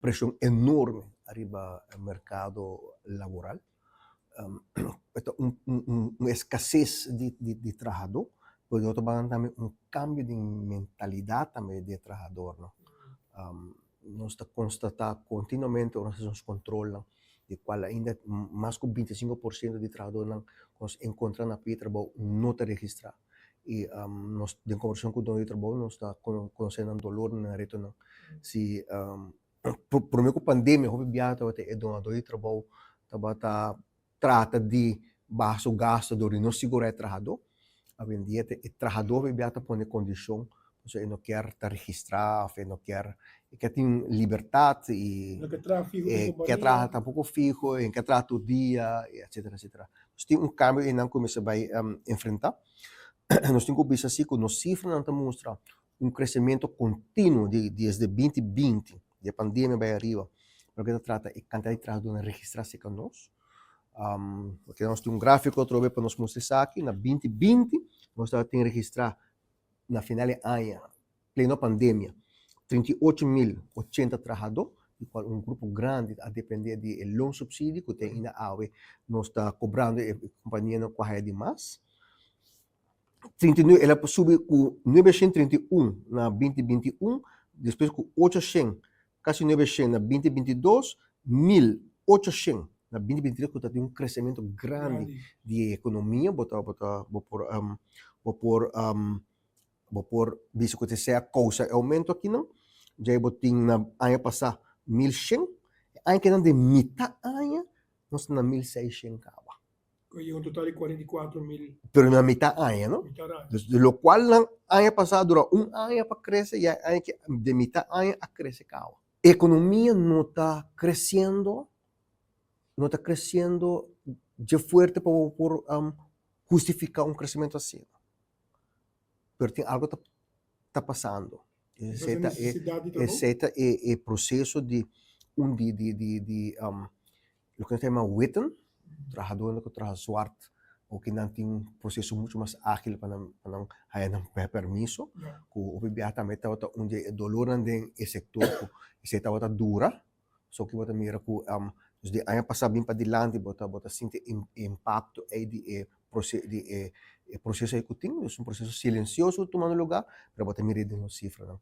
Preshon enorme ariba merkado laboral. E ta un eskases di trahadó, pero di otro banda tambe un kambio di mentalidat tambe di e trahadornan. Nos ta konstatá kontinuamente ora nos hasi nos kontrolnan di kual ainda mas ku 25% di trahadornan ku nos enkontrá na pia di trabou no ta registrá. I nos den kombersashon ku doño di trabou nos ta konosé nan dolornan, nan retonan. Si promé ku pandemia hopi biaha tabata e donadó di trabou tabata trata di baha su gasto dor di no sigurá e trahadó. Awendia ta e trahadó hopi biaha ta pone kondishon pasobra e no kier ta registrá òf e no kier e kier tin libertat i No ke traha fiho e den kier traha kompania. tampoko fiho e kier traha tur dia i etcetera etcetera. Nos tin un kambio einan ku mester bai enfrentá. Nos tin ku bisa si ku nos sifranan ta mustra un kresementu kontinuo di desde 2020, di e pandemia bai ariba, loke ta trata e kantidat di trahadónan registrá serka nos. Oke nos tin un gráfiko atrobe pa nos mustra esaki. Na 2020 nos tabatin registrá na final di aña, pleno pandemia, 38.080 trahadó, di kual un grupo grandi a dependé di e loonsubsidie ku te ainda awe nos ta kobrando e kompanianan ku a haya di mas. 39, el a subi ku 931 na 2021, despues ku 800, kasi 900 na 2022, 1800 na 2023 ku ta tin un kresementu grandi di e ekonomia. Bo ta bo ta bo por bo por bo por bisa ku esei a kousa e oumento akinan. Djei bo tin na aña pasá 1100, e aña kinan den mitá aña nos ta na 1600 kaba. Ku a yega un total di 44.000. Pero na mitá aña, no? Mitá aña. Dus di lokual nan aña pasá a dura un aña pa krese, ya e aña aki den mitá aña a krese kaba. Ekonomia no ta kresiendo, no ta kresiendo dje fuerte pa bo por hustifiká un kresementu asina. Pero tin algo ta ta pasando. Esei ta e esei ta e e proseso di un di di di di loke nos ta yama witten, trahadónan ku traha zwart oki nan tin un proseso muchu mas ágil pa nan pa nan haya nan permiso ku hopi biaha tambe tabata un di e dolornan den e sektor ku esei tabata dura. So ki bo ta mira ku dus di aña pasá bin padilanti bo ta bo ta sinti e impakto ei di e di e proseso ei ku tin. Dus un proseso silensioso ku ta tumando lugá pero bo ta mira den nos sifranan.